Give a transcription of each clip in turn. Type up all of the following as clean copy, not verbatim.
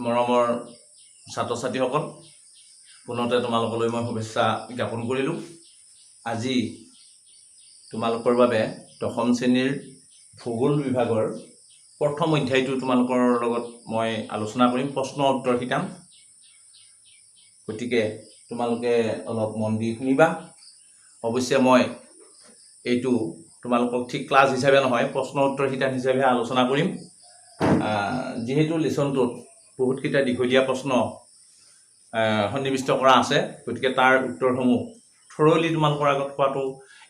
মৰমৰ ছাত্ৰ ছাত্ৰীসকল, পোনতে তোমালোকলৈ মই শুভেচ্ছা জ্ঞাপন কৰিলোঁ। আজি তোমালোকৰ বাবে দশম শ্ৰেণীৰ ভূগোল বিভাগৰ প্ৰথম অধ্যায়টো তোমালোকৰ লগত মই আলোচনা কৰিম, প্ৰশ্ন উত্তৰ শিকাম। গতিকে তোমালোকে অলপ মন দি শুনিবা। অৱশ্যে মই এইটো তোমালোকক ঠিক ক্লাছ হিচাপে নহয়, প্ৰশ্ন উত্তৰ শিতান হিচাপে আলোচনা কৰিম। যিহেতু লেচনটোত বহুতকেইটা দীঘলীয়া প্ৰশ্ন সন্নিৱিষ্ট কৰা আছে, গতিকে তাৰ উত্তৰসমূহ থৰলি তোমালোকৰ আগত কোৱাটো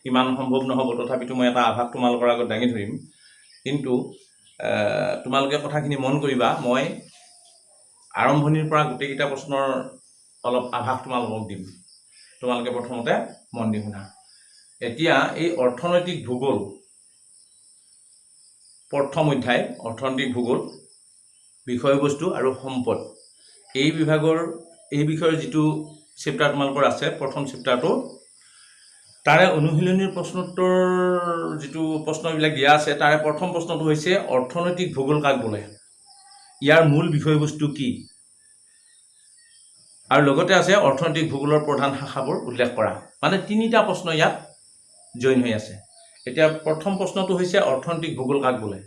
ইমান সম্ভৱ নহ'ব। তথাপিতো মই এটা আভাস তোমালোকৰ আগত দাঙি ধৰিম। কিন্তু তোমালোকে কথাখিনি মন কৰিবা। মই আৰম্ভণিৰ পৰা গোটেইকেইটা প্ৰশ্নৰ অলপ আভাস তোমালোকক দিম। তোমালোকে প্ৰথমতে মন দি শুনা। এতিয়া এই অৰ্থনৈতিক ভূগোল প্ৰথম অধ্যায়, অৰ্থনৈতিক ভূগোল বিষয়বস্তু আৰু সম্পদ, এই বিভাগৰ এই বিষয়ৰ যিটো চেপ্টাৰ তোমালোকৰ আছে, প্ৰথম চেপ্টাৰটো, তাৰে অনুশীলনীৰ প্ৰশ্নোত্তৰ যিটো প্ৰশ্নবিলাক দিয়া আছে, তাৰে প্ৰথম প্ৰশ্নটো হৈছে অৰ্থনৈতিক ভূগোল কাক বোলে, ইয়াৰ মূল বিষয়বস্তু কি, আৰু লগতে আছে অৰ্থনৈতিক ভূগোলৰ প্ৰধান শাখাবোৰ উল্লেখ কৰা। মানে তিনিটা প্ৰশ্ন ইয়াত জইন হৈ আছে। এতিয়া প্ৰথম প্ৰশ্নটো হৈছে অৰ্থনৈতিক ভূগোল কাক বোলে।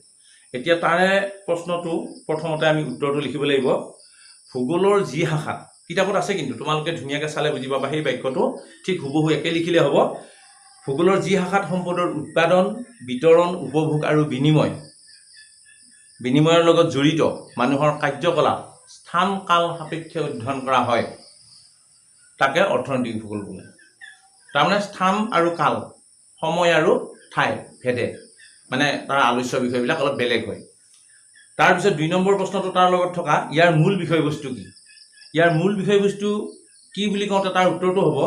এতিয়া তাৰে প্ৰশ্নটো প্ৰথমতে আমি উত্তৰটো লিখিব লাগিব। ভূগোলৰ যি শাখাত, কিতাপত আছে কিন্তু তোমালোকে ধুনীয়াকৈ চালে বুজি পাবা, সেই বাক্যটো ঠিক হুবহু একে লিখিলে হ'ব। ভূগোলৰ যি শাখাত সম্পদৰ উৎপাদন, বিতৰণ, উপভোগ আৰু বিনিময়ৰ লগত জড়িত মানুহৰ কাৰ্যকলাপ স্থান কাল সাপেক্ষে অধ্যয়ন কৰা হয়, তাকে অৰ্থনৈতিক ভূগোল বোলে। তাৰমানে স্থান আৰু কাল, সময় আৰু ঠাই ভেদে মানে তাৰ আলোচ্য বিষয়বিলাক অলপ বেলেগ হয়। তাৰপিছত দুই নম্বৰ প্ৰশ্নটো তাৰ লগত থকা, ইয়াৰ মূল বিষয়বস্তু কি। ইয়াৰ মূল বিষয়বস্তু কি বুলি কওঁতে তাৰ উত্তৰটো হ'ব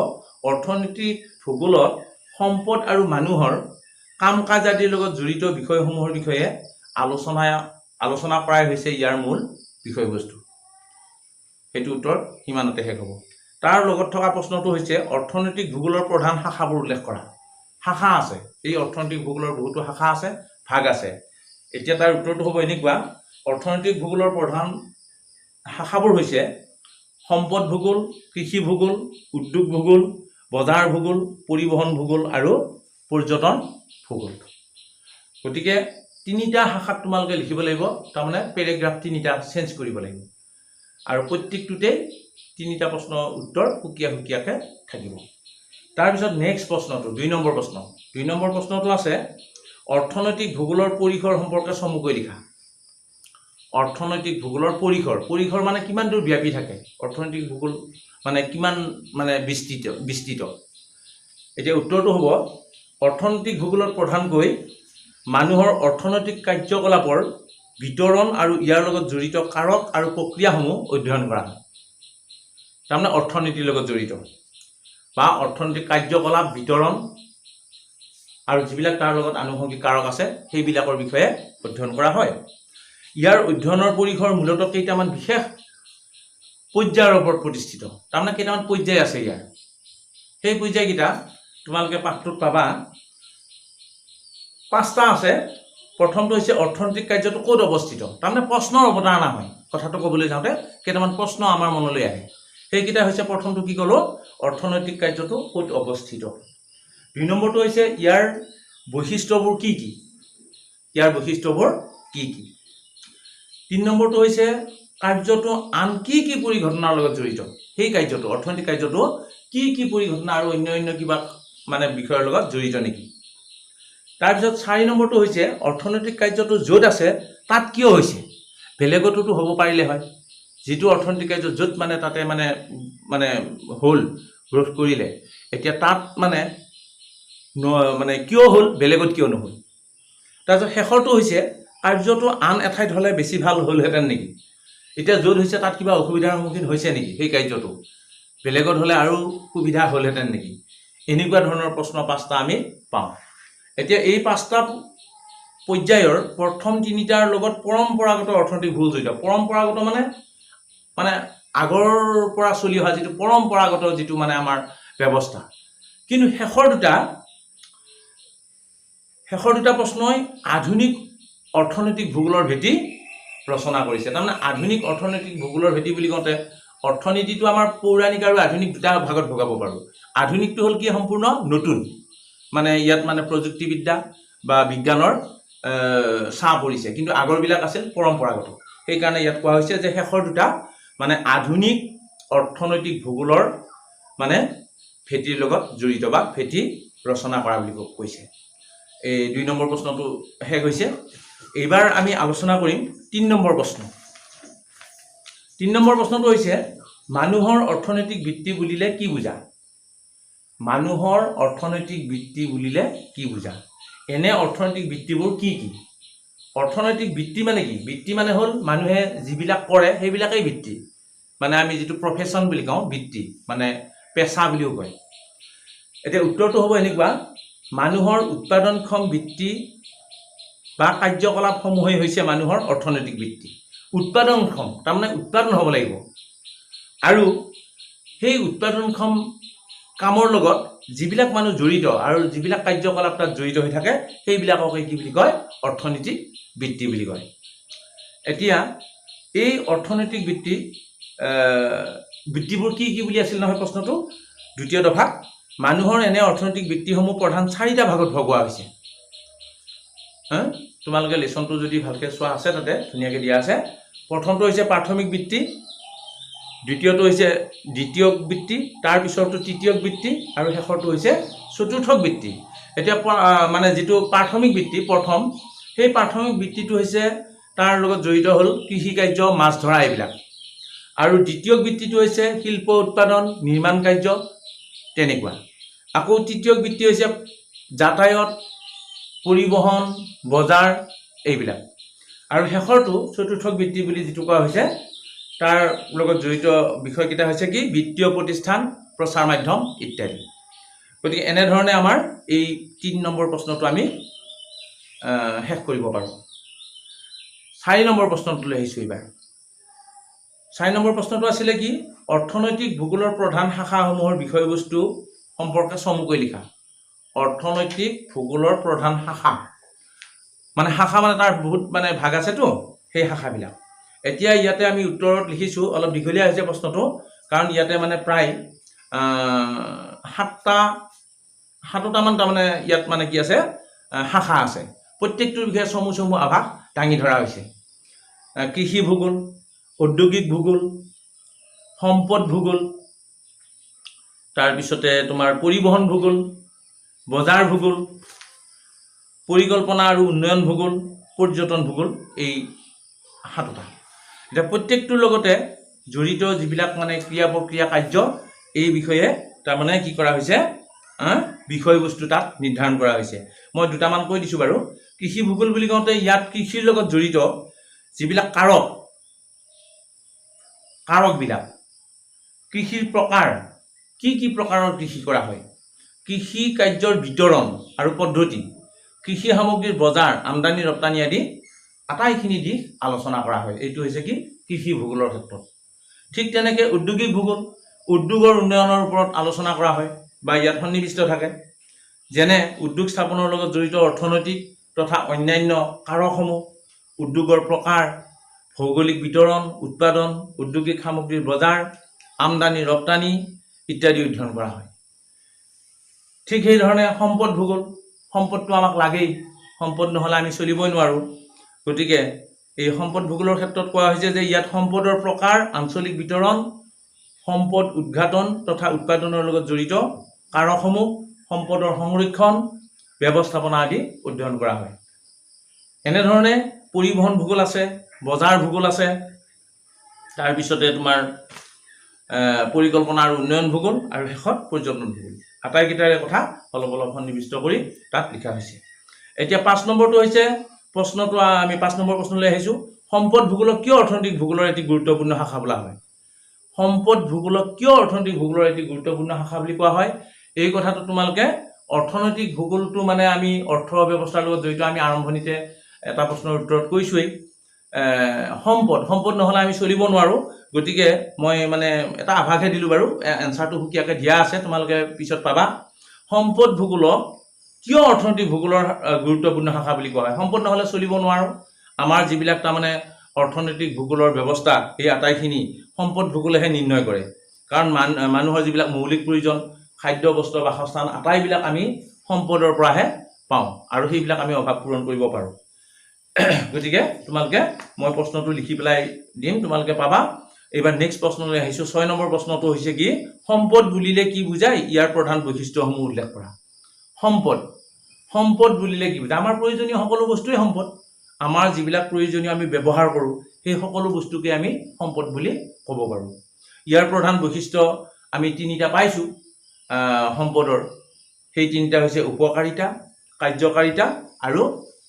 অৰ্থনৈতিক ভূগোলত সম্পদ আৰু মানুহৰ কাম কাজ আদিৰ লগত জড়িত বিষয়সমূহৰ বিষয়ে আলোচনা কৰাই হৈছে ইয়াৰ মূল বিষয়বস্তু। সেইটো উত্তৰ সিমানতে শেষ হ'ব। তাৰ লগত থকা প্ৰশ্নটো হৈছে অৰ্থনৈতিক ভূগোলৰ প্ৰধান শাখাবোৰ উল্লেখ কৰা। শাখা আছে, এই অৰ্থনৈতিক ভূগোলৰ বহুতো শাখা আছে, ভাগ আছে। এতিয়া তাৰ উত্তৰটো হ'ব এনেকুৱা, অৰ্থনৈতিক ভূগোলৰ প্ৰধান শাখাবোৰ হৈছে সম্পদ ভূগোল, কৃষি ভূগোল, উদ্যোগ ভূগোল, বজাৰ ভূগোল, পৰিবহণ ভূগোল আৰু পৰ্যটন ভূগোল। গতিকে তিনিটা শাখাত তোমালোকে লিখিব লাগিব, তাৰমানে পেৰেগ্ৰাফ তিনিটা চেঞ্জ কৰিব লাগিব আৰু প্ৰত্যেকটোতেই তিনিটা প্ৰশ্নৰ উত্তৰ সুকীয়া সুকীয়াকৈ থাকিব। তাৰপিছত নেক্সট প্ৰশ্নটো, দুই নম্বৰ প্ৰশ্ন। দুই নম্বৰ প্ৰশ্নটো আছে অৰ্থনৈতিক ভূগোলৰ পৰিসৰ সম্পৰ্কে চমুকৈ লিখা। অৰ্থনৈতিক ভূগোলৰ পৰিসৰ, পৰিসৰ মানে কিমান দূৰ ব্যাপি থাকে, অৰ্থনৈতিক ভূগোল মানে কিমান মানে বিস্তৃত। এতিয়া উত্তৰটো হ'ব অৰ্থনৈতিক ভূগোলত প্ৰধানকৈ মানুহৰ অৰ্থনৈতিক কাৰ্যকলাপৰ বিতৰণ আৰু ইয়াৰ লগত জড়িত কাৰক আৰু প্ৰক্ৰিয়াসমূহ অধ্যয়ন কৰা হয়। তাৰমানে অৰ্থনীতিৰ লগত জড়িত বা অৰ্থনৈতিক কাৰ্যকলাপ বিতৰণ আৰু যিবিলাক তাৰ লগত আনুষংগিক কাৰক আছে, সেইবিলাকৰ বিষয়ে অধ্যয়ন কৰা হয়। ইয়াৰ অধ্যয়নৰ পৰিসৰ মূলতঃ কেইটামান বিশেষ পৰ্যায়ৰ ওপৰত প্ৰতিষ্ঠিত। তাৰমানে কেইটামান পৰ্যায় আছে ইয়াৰ। সেই পৰ্যায়কেইটা তোমালোকে পাঠটোত পাবা। পাঁচটা আছে। প্ৰথমটো হৈছে অৰ্থনৈতিক কাৰ্যটো ক'ত অৱস্থিত। তাৰমানে প্ৰশ্নৰ অৱতাৰণা হয়। কথাটো ক'বলৈ যাওঁতে কেইটামান প্ৰশ্ন আমাৰ মনলৈ আহে। সেইকেইটা হৈছে, প্ৰথমটো কি ক'লোঁ? অৰ্থনৈতিক কাৰ্যটো ক'ত অৱস্থিত। দুই নম্বৰটো হৈছে ইয়াৰ বৈশিষ্ট্যবোৰ কি কি, ইয়াৰ বৈশিষ্ট্যবোৰ কি কি। তিনি নম্বৰটো হৈছে কাৰ্যটো আন কি কি পৰিঘটনাৰ লগত জড়িত। সেই কাৰ্যটো, অৰ্থনৈতিক কাৰ্যটো কি কি পৰিঘটনা আৰু অন্য অন্য কিবা মানে বিষয়ৰ লগত জড়িত নেকি। তাৰপিছত চাৰি নম্বৰটো হৈছে অৰ্থনৈতিক কাৰ্যটো য'ত আছে তাত কিয় হৈছে, বেলেগতোতো হ'ব পাৰিলে হয়। যিটো অৰ্থনৈতিক কাৰ্য য'ত মানে তাতে মানে মানে হ'ল, গ্ৰ'থ কৰিলে, এতিয়া তাত মানে মানে কিয় হ'ল, বেলেগত কিয় নহ'ল। তাৰপিছত শেষৰটো হৈছে কাৰ্যটো আন এঠাইত হ'লে বেছি ভাল হ'লহেঁতেন নেকি। এতিয়া য'ত হৈছে তাত কিবা অসুবিধাৰ সন্মুখীন হৈছে নেকি, সেই কাৰ্যটো বেলেগত হ'লে আৰু সুবিধা হ'লহেঁতেন নেকি। এনেকুৱা ধৰণৰ প্ৰশ্ন পাঁচটা আমি পাওঁ। এতিয়া এই পাঁচটা পৰ্যায়ৰ প্ৰথম তিনিটাৰ লগত পৰম্পৰাগত অৰ্থনৈতিক ভূগোল জড়িত। পৰম্পৰাগত মানে মানে আগৰ পৰা চলি অহা যিটো পৰম্পৰাগত যিটো মানে আমাৰ ব্যৱস্থা। কিন্তু শেষৰ দুটা প্ৰশ্নই আধুনিক অৰ্থনৈতিক ভূগোলৰ ভেটি ৰচনা কৰিছে। তাৰমানে আধুনিক অৰ্থনৈতিক ভূগোলৰ ভেটি বুলি কওঁতে অৰ্থনীতিটো আমাৰ পৌৰাণিক আৰু আধুনিক দুটা ভাগত ভগাব পাৰোঁ। আধুনিকটো হ'ল কি? সম্পূৰ্ণ নতুন, মানে ইয়াত মানে প্ৰযুক্তিবিদ্যা বা বিজ্ঞানৰ ছাঁ পৰিছে, কিন্তু আগৰবিলাক আছিল পৰম্পৰাগত। সেইকাৰণে ইয়াত কোৱা হৈছে যে শেষৰ দুটা মানে আধুনিক অৰ্থনৈতিক ভূগোলৰ মানে ভেটিৰ লগত জড়িত বা ভেটি ৰচনা কৰা বুলি কৈছে। এই 2 নম্বৰ প্ৰশ্নটো শেষ হৈছে। এইবাৰ আমি আলোচনা কৰিম 3 নম্বৰ প্ৰশ্ন। 3 নম্বৰ প্ৰশ্নটো হৈছে, মানুহৰ অৰ্থনৈতিক বৃত্তি বুলিলে কি বুজা? মানুহৰ অৰ্থনৈতিক বৃত্তি বুলিলে কি বুজা? এনে অৰ্থনৈতিক বৃত্তিবোৰ কি কি? অৰ্থনৈতিক বৃত্তি মানে কি? বৃত্তি মানে হ'ল মানুহে যিবিলাক কৰে সেইবিলাকেই বৃত্তি। মানে আমি যিটো প্ৰফেশ্যন বুলি কওঁ, বৃত্তি মানে পেচা বুলিও কয়। এতিয়া উত্তৰটো হ'ব এনেকুৱা: মানুহৰ উৎপাদনক্ষম বৃত্তি বা কাৰ্যকলাপসমূহেই হৈছে মানুহৰ অৰ্থনৈতিক বৃত্তি। উৎপাদনক্ষম, তাৰমানে উৎপাদন হ'ব লাগিব আৰু সেই উৎপাদনক্ষম কামৰ লগত যিবিলাক মানুহ জড়িত আৰু যিবিলাক কাৰ্যকলাপ তাত জড়িত হৈ থাকে, সেইবিলাককে কি বুলি কয়? অৰ্থনৈতিক বৃত্তি বুলি কয়। এতিয়া এই অৰ্থনৈতিক বৃত্তিবোৰ কি কি বুলি আছিল নহয় প্ৰশ্নটো। দ্বিতীয় দফাত মানুহৰ এনে অৰ্থনৈতিক বৃত্তিসমূহ প্ৰধান চাৰিটা ভাগত ভগোৱা হৈছে। হা? তোমালোকে লেচনটো যদি ভালকৈ চোৱা আছে, তাতে ধুনীয়াকৈ দিয়া আছে। প্ৰথমটো হৈছে প্ৰাথমিক বৃত্তি, দ্বিতীয়টো হৈছে দ্বিতীয়ক বৃত্তি, তাৰ পিছৰটো তৃতীয়ক বৃত্তি আৰু শেষৰটো হৈছে চতুৰ্থক বৃত্তি। এতিয়া মানে যিটো প্ৰাথমিক বৃত্তি প্ৰথম, সেই প্ৰাথমিক বৃত্তিটো হৈছে তাৰ লগত জড়িত হ'ল কৃষি কাৰ্য, মাছ ধৰা এইবিলাক। আৰু দ্বিতীয়ক বৃত্তিটো হৈছে শিল্প উৎপাদন, নিৰ্মাণ কাৰ্য তেনেকুৱা। আকৌ তৃতীয়ক বৃত্তি হৈছে যাতায়াত, পৰিবহণ, বজাৰ এইবিলাক। আৰু শেষৰটো চতুৰ্থক বৃত্তি বুলি যিটো কোৱা হৈছে, তাৰ লগত জড়িত বিষয়কেইটা হৈছে কি? বিত্তীয় প্ৰতিষ্ঠান, প্ৰচাৰ মাধ্যম ইত্যাদি। গতিকে এনেধৰণে আমাৰ এই 3 নম্বৰ প্ৰশ্নটো আমি শেষ কৰিব পাৰোঁ। 4 নম্বৰ প্ৰশ্নটোলৈ আহিছোঁ এইবাৰ। 4 নম্বৰ প্ৰশ্নটো আছিলে কি? অৰ্থনৈতিক ভূগোলৰ প্ৰধান শাখাসমূহৰ বিষয়বস্তু সম্পৰ্কে চমুকৈ লিখা। অৰ্থনৈতিক ভূগোলৰ প্ৰধান শাখা মানে, শাখা মানে তাৰ বহুত মানে ভাগ আছেতো, সেই শাখাবিলাক। এতিয়া ইয়াতে আমি উত্তৰত লিখিছোঁ, অলপ দীঘলীয়া হৈছে প্ৰশ্নটো, কাৰণ ইয়াতে মানে প্ৰায় সাতোটামান তাৰমানে ইয়াত মানে কি আছে, শাখা আছে। প্ৰত্যেকটোৰ বিষয়ে চমু চমু আভাস দাঙি ধৰা হৈছে। কৃষি ভূগোল, ঔদ্যোগিক ভূগোল, সম্পদ ভূগোল, তাৰপিছতে তোমাৰ পৰিবহণ ভূগোল, বজাৰ ভূগোল, পৰিকল্পনা আৰু উন্নয়ন ভূগোল, পৰ্যটন ভূগোল, এই সাতোটা। এতিয়া প্ৰত্যেকটোৰ লগতে জড়িত যিবিলাক মানে ক্ৰিয়া প্ৰক্ৰিয়া কাৰ্য, এই বিষয়ে তাৰমানে কি কৰা হৈছে, বিষয়বস্তু তাত নিৰ্ধাৰণ কৰা হৈছে। মই দুটামান কৈ দিছোঁ বাৰু। কৃষি ভূগোল বুলি কওঁতে ইয়াত কৃষিৰ লগত জড়িত যিবিলাক কাৰক, কাৰকবিলাক, কৃষিৰ প্ৰকাৰ, কি কি প্ৰকাৰৰ কৃষি কৰা হয়, কৃষি কাৰ্যৰ বিতৰণ আৰু পদ্ধতি, কৃষি সামগ্ৰীৰ বজাৰ, আমদানি ৰপ্তানি আদি আটাইখিনি দিশ আলোচনা কৰা হয়। এইটো হৈছে কি? কৃষি ভূগোলৰ ক্ষেত্ৰত। ঠিক তেনেকৈ ঔদ্যোগিক ভূগোল, উদ্যোগৰ উন্নয়নৰ ওপৰত আলোচনা কৰা হয় বা ইয়াত সন্নিৱিষ্ট থাকে। যেনে উদ্যোগ স্থাপনৰ লগত জড়িত অৰ্থনৈতিক তথা অন্যান্য কাৰকসমূহ, উদ্যোগৰ প্ৰকাৰ, ভৌগোলিক বিতৰণ, উৎপাদন, ঔদ্যোগিক সামগ্ৰীৰ বজাৰ, আমদানি ৰপ্তানি ইত্যাদি অধ্যয়ন কৰা হয়। ঠিক সেইধৰণে সম্পদ ভূগোল। সম্পদটো আমাক লাগেই, সম্পদ নহ'লে আমি চলিবই নোৱাৰোঁ। গতিকে এই সম্পদ ভূগোলৰ ক্ষেত্ৰত কোৱা হৈছে যে ইয়াত সম্পদৰ প্ৰকাৰ, আঞ্চলিক বিতৰণ, সম্পদ উদ্ঘাটন তথা উৎপাদনৰ লগত জড়িত কাৰকসমূহ, সম্পদৰ সংৰক্ষণ, ব্যৱস্থাপনা আদি অধ্যয়ন কৰা হয়। এনেধৰণে পৰিবহণ ভূগোল আছে, বজাৰ ভূগোল আছে, তাৰপিছতে তোমাৰ পৰিকল্পনা আৰু উন্নয়ন ভূগোল আৰু শেষত পৰ্যটন ভূগোল। আটাইকেইটাৰে কথা অলপ অলপ সন্নিৱিষ্ট কৰি তাত লিখা হৈছে। এতিয়া 5 নম্বৰটো হৈছে প্ৰশ্নটো, আমি 5 নম্বৰ প্ৰশ্নলৈ আহিছোঁ। সম্পদ ভূগোলক কিয় অৰ্থনৈতিক ভূগোলৰ এটি গুৰুত্বপূৰ্ণ শাখা বোলা হয়? সম্পদ ভূগোলক কিয় অৰ্থনৈতিক ভূগোলৰ এটি গুৰুত্বপূৰ্ণ শাখা বুলি কোৱা হয়? এই কথাটো তোমালোকে অৰ্থনৈতিক ভূগোলটো মানে আমি অৰ্থ ব্যৱস্থাৰ লগত জড়িত, আমি আৰম্ভণিতে এটা প্ৰশ্নৰ উত্তৰত কৈছোৱেই। সম্পদ, সম্পদ নহ'লে আমি চলিব নোৱাৰোঁ। গতিকে মই মানে এটা আভাসহে দিলোঁ বাৰু, এনচাৰটো সুকীয়াকৈ দিয়া আছে, তোমালোকে পিছত পাবা। সম্পদ ভূগোলক কিয় অৰ্থনৈতিক ভূগোলৰ গুৰুত্বপূৰ্ণ শাখা বুলি কোৱা হয়? সম্পদ নহ'লে চলিব নোৱাৰোঁ। আমাৰ যিবিলাক তাৰমানে অৰ্থনৈতিক ভূগোলৰ ব্যৱস্থা, এই আটাইখিনি সম্পদ ভূগোলেহে নিৰ্ণয় কৰে। কাৰণ মানুহৰ যিবিলাক মৌলিক প্ৰয়োজন, খাদ্য, বস্ত্ৰ, বাসস্থান, আটাইবিলাক আমি সম্পদৰ পৰাহে পাওঁ আৰু সেইবিলাক আমি অভাৱ পূৰণ কৰিব পাৰোঁ। গতিকে তোমালোকে, মই প্ৰশ্নটো লিখি পেলাই দিম, তোমালোকে পাবা। এইবাৰ নেক্সট প্ৰশ্নলৈ আহিছোঁ। 6 নম্বৰ প্ৰশ্নটো হৈছে কি? সম্পদ বুলিলে কি বুজায়? ইয়াৰ প্ৰধান বৈশিষ্ট্যসমূহ উল্লেখ কৰা। সম্পদ বুলিলে কি বুজায়? আমাৰ প্ৰয়োজনীয় সকলো বস্তুৱেই সম্পদ। আমাৰ যিবিলাক প্ৰয়োজনীয় আমি ব্যৱহাৰ কৰোঁ, সেই সকলো বস্তুকে আমি সম্পদ বুলি ক'ব পাৰোঁ। ইয়াৰ প্ৰধান বৈশিষ্ট্য আমি তিনিটা পাইছোঁ সম্পদৰ। সেই তিনিটা হৈছে উপকাৰিতা, কাৰ্যকাৰিতা আৰু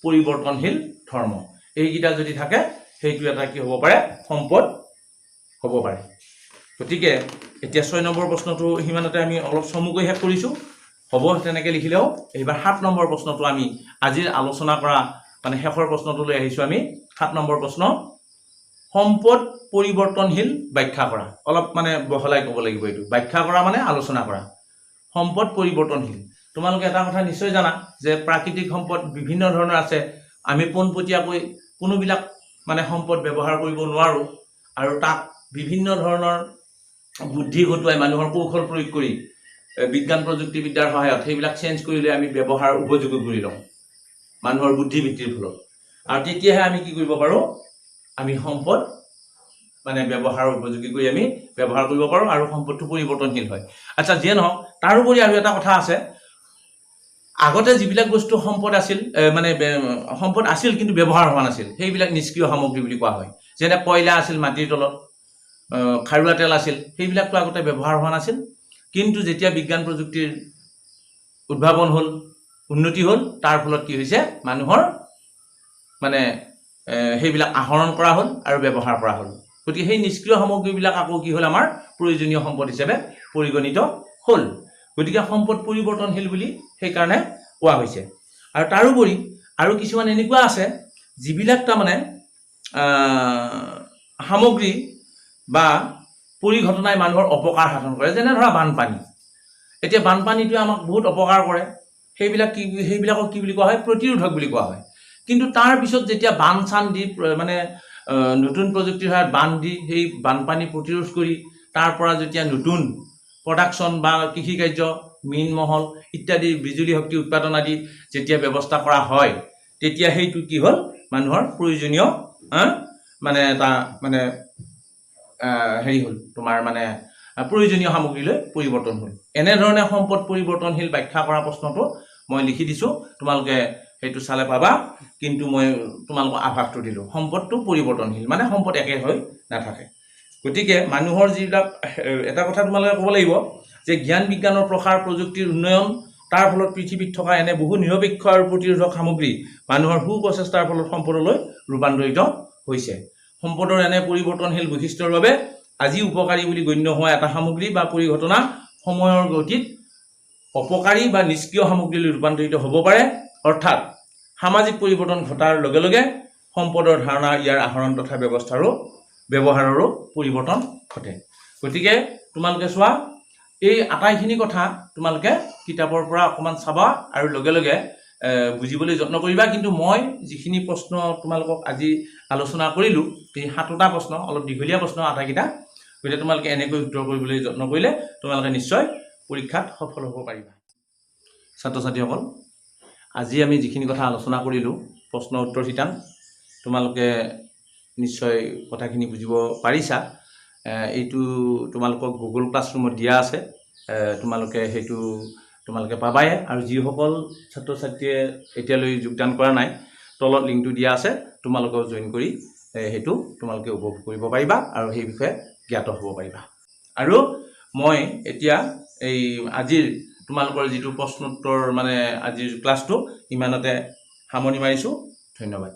পৰিৱৰ্তনশীল ধৰ্ম। এইকেইটা যদি থাকে, সেইটো এটা কি হ'ব পাৰে? সম্পদ হ'ব পাৰে। গতিকে এতিয়া 6 নম্বৰ প্ৰশ্নটো সিমানতে আমি অলপ চমুকৈ শেষ কৰিছোঁ। হ'ব, তেনেকৈ লিখিলেও। এইবাৰ 7 নম্বৰ প্ৰশ্নটো, আমি আজিৰ আলোচনা কৰা মানে শেষৰ প্ৰশ্নটোলৈ আহিছোঁ আমি। 7 নম্বৰ প্ৰশ্ন, সম্পদ পৰিৱৰ্তনশীল ব্যাখ্যা কৰা। অলপ মানে বহলাই ক'ব লাগিব এইটো। ব্যাখ্যা কৰা মানে আলোচনা কৰা। সম্পদ পৰিৱৰ্তনশীল, তোমালোকে এটা কথা নিশ্চয় জানা যে প্ৰাকৃতিক সম্পদ বিভিন্ন ধৰণৰ আছে। আমি পোনপটীয়াকৈ কোনোবিলাক মানে সম্পদ ব্যৱহাৰ কৰিব নোৱাৰোঁ আৰু তাক বিভিন্ন ধৰণৰ বুদ্ধি খটুৱাই, মানুহৰ কৌশল প্ৰয়োগ কৰি, বিজ্ঞান প্ৰযুক্তিবিদ্যাৰ সহায়ত সেইবিলাক চেঞ্জ কৰি লৈ আমি ব্যৱহাৰ উপযোগী কৰি লওঁ মানুহৰ বুদ্ধিবৃত্তিৰ ফলত। আৰু তেতিয়াহে আমি কি কৰিব পাৰোঁ? আমি সম্পদ মানে ব্যৱহাৰ উপযোগী কৰি আমি ব্যৱহাৰ কৰিব পাৰোঁ আৰু সম্পদটো পৰিৱৰ্তনশীল হয়। আচ্ছা, যিয়ে নহওক, তাৰোপৰি আৰু এটা কথা আছে। আগতে যিবিলাক বস্তু সম্পদ আছিল, মানে সম্পদ আছিল কিন্তু ব্যৱহাৰ হোৱা নাছিল, সেইবিলাক নিষ্ক্ৰিয় সামগ্ৰী বুলি কোৱা হয়। যেনে কয়লা আছিল মাটিৰ তলত, খাৰুৱা তেল আছিল, সেইবিলাকতো আগতে ব্যৱহাৰ হোৱা নাছিল। কিন্তু যেতিয়া বিজ্ঞান প্ৰযুক্তিৰ উদ্ভাৱন হ'ল, উন্নতি হ'ল, তাৰ ফলত কি হৈছে? মানুহৰ মানে সেইবিলাক আহৰণ কৰা হ'ল আৰু ব্যৱহাৰ কৰা হ'ল। গতিকে সেই নিষ্ক্ৰিয় সামগ্ৰীবিলাক আকৌ কি হ'ল? আমাৰ প্ৰয়োজনীয় সম্পদ হিচাপে পৰিগণিত হ'ল। গতিকে সম্পদ পৰিৱৰ্তনশীল বুলি সেইকাৰণে কোৱা হৈছে। আৰু তাৰোপৰি আৰু কিছুমান এনেকুৱা আছে, যিবিলাক তাৰমানে সামগ্ৰী বা পৰিঘটনাই মানুহৰ অপকাৰ সাধন কৰে। যেনে ধৰা বানপানী। এতিয়া বানপানীটোৱে আমাক বহুত অপকাৰ কৰে। সেইবিলাকক কি বুলি কোৱা হয়? প্ৰতিৰোধক বুলি কোৱা হয়। কিন্তু তাৰ পিছত যেতিয়া বান চান দি মানে নতুন প্ৰযুক্তিৰ সহায়ত বান্ধ দি সেই বানপানী প্ৰতিৰোধ কৰি তাৰ পৰা যেতিয়া নতুন প্ৰডাকশ্যন বা কৃষিকাৰ্য, মীন মহল ইত্যাদি, বিজুলী শক্তি উৎপাদন আদি যেতিয়া ব্যৱস্থা কৰা হয়, তেতিয়া সেইটো কি হ'ল? মানুহৰ প্ৰয়োজনীয় মানে এটা মানে হেৰি হ'ল তোমাৰ মানে প্ৰয়োজনীয় সামগ্ৰীলৈ পৰিৱৰ্তন হ'ল। এনেধৰণে সম্পদ পৰিৱৰ্তনশীল ব্যাখ্যা কৰা প্ৰশ্নটো মই লিখি দিছোঁ, তোমালোকে সেইটো চালে পাবা। কিন্তু মই তোমালোকক আভাসটো দিলোঁ। সম্পদটো পৰিৱৰ্তনশীল মানে সম্পদ একে হৈ নাথাকে। গতিকে মানুহৰ যিবিলাক এটা কথা তোমালোকে ক'ব লাগিব যে জ্ঞান বিজ্ঞানৰ প্ৰসাৰ, প্ৰযুক্তিৰ উন্নয়ন, তাৰ ফলত পৃথিৱীত থকা এনে বহু নিৰপেক্ষ আৰু প্ৰতিৰোধক সামগ্ৰী মানুহৰ সুপ্ৰচেষ্টাৰ ফলত সম্পদলৈ ৰূপান্তৰিত হৈছে। সম্পদৰ এনে পৰিৱৰ্তনশীল বৈশিষ্ট্যৰ বাবে আজি উপকাৰী বুলি গণ্য হোৱা এটা সামগ্ৰী বা পৰিঘটনা সময়ৰ গতিত অপকাৰী বা নিষ্ক্ৰিয় সামগ্ৰীলৈ ৰূপান্তৰিত হ'ব পাৰে। অৰ্থাৎ সামাজিক পৰিৱৰ্তন ঘটাৰ লগে লগে সম্পদৰ ধাৰণা, ইয়াৰ আহৰণ তথা ব্যৱহাৰৰো পৰিৱৰ্তন ঘটে। গতিকে তোমালোকে চোৱা, এই আটাইখিনি কথা তোমালোকে কিতাপৰ পৰা অকণমান চাবা আৰু লগে লগে বুজিবলৈ যত্ন কৰিবা। কিন্তু মই যিখিনি প্ৰশ্ন তোমালোকক আজি আলোচনা কৰিলোঁ, এই সাতোটা প্ৰশ্ন অলপ দীঘলীয়া প্ৰশ্ন আটাইকেইটা। গতিকে তোমালোকে এনেকৈ উত্তৰ কৰিবলৈ যত্ন কৰিলে তোমালোকে নিশ্চয় পৰীক্ষাত সফল হ'ব পাৰিবা। ছাত্ৰ ছাত্ৰীসকল, আজি আমি যিখিনি কথা আলোচনা কৰিলোঁ, প্ৰশ্ন উত্তৰ শিতান, তোমালোকে নিশ্চয় কথাখিনি বুজিব পাৰিছা। এইটো তোমালোকক গুগল ক্লাছৰুমত দিয়া আছে, তোমালোকে সেইটো তোমালোকে পাবায়ে। আৰু যিসকল ছাত্ৰ ছাত্ৰীয়ে এতিয়ালৈ যোগদান কৰা নাই, তলত লিংকটো দিয়া আছে, তোমালোকেও জইন কৰি সেইটো তোমালোকে উপভোগ কৰিব পাৰিবা আৰু সেই বিষয়ে জ্ঞাত হ'ব পাৰিবা। আৰু মই এতিয়া এই আজিৰ তোমালোকৰ যিটো প্ৰশ্নোত্তৰ, মানে আজিৰ ক্লাছটো ইমানতে সামৰণি মাৰিছোঁ। ধন্যবাদ।